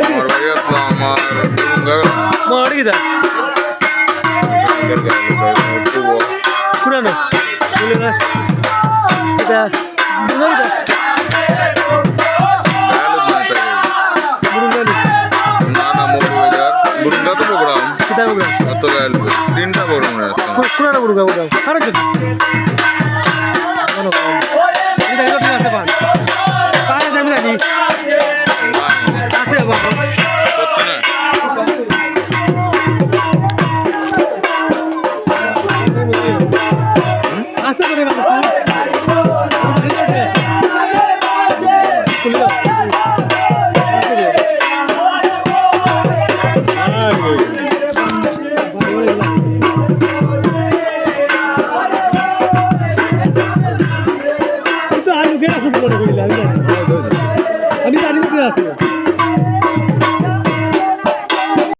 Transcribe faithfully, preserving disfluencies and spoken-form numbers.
ᱟᱢᱟᱨ ᱵᱷᱟᱜᱮ ᱟᱛᱞᱟ, ᱟᱢᱟᱨ ᱜᱚᱝᱜᱟ᱾ ᱢᱟ ᱟᱹᱰᱤ ᱜᱮᱫᱟ᱾ ᱠᱩᱨᱟᱱᱚ᱾ ᱵᱚᱞᱮ ᱫᱟ᱾ ᱫᱟ᱾ ᱵᱚᱞᱮ ᱫᱟ᱾ ᱵᱩᱨᱩᱝᱜᱟᱞᱤ᱾ ᱱᱟ, ᱱᱟ, ᱢᱳᱴ ᱵᱟᱡᱟᱨ᱾ ᱵᱩᱨᱩᱝᱜᱟ ᱛᱚ program᱾ ᱠᱤᱛᱟ program? ᱚᱛᱚ ᱜᱟᱞ᱾ ᱛᱤᱱᱴᱟ program ᱢᱮᱱᱟᱜᱼᱟ᱾ ᱠᱩ-, ᱠᱩᱨᱟᱱᱚ ᱵᱩᱨᱩᱝᱜᱟ program᱾ ᱟᱨᱚ ᱪᱮᱫ? ᱵᱟᱹᱱᱩᱜ ᱠᱚᱣᱟ᱾ ᱤᱧ ᱫᱚ ᱦᱤᱡᱩᱜ ᱠᱟᱱᱟ ᱥᱮ ᱵᱟᱝ? ᱵᱟᱝ ᱟᱸᱡᱚᱢ ᱫᱟ ᱱᱤ᱾ ᱵᱟᱝ᱾ ᱟᱥᱮ ᱵᱟᱝ? ᱠᱚᱛᱱᱟ? ᱟᱥᱮ ᱵᱟᱝ? ᱠᱩᱞᱤ ᱫᱚ᱾ ᱤᱧ ᱫᱚ ᱟᱞᱩ ᱜᱮ ᱟᱹᱜᱩ ᱵᱚᱞᱚ ᱦᱩᱭ ᱞᱮᱱᱟ᱾ ᱟᱹᱰᱤ ᱟᱹᱰᱤ ᱜᱮ ᱟᱥᱮ᱾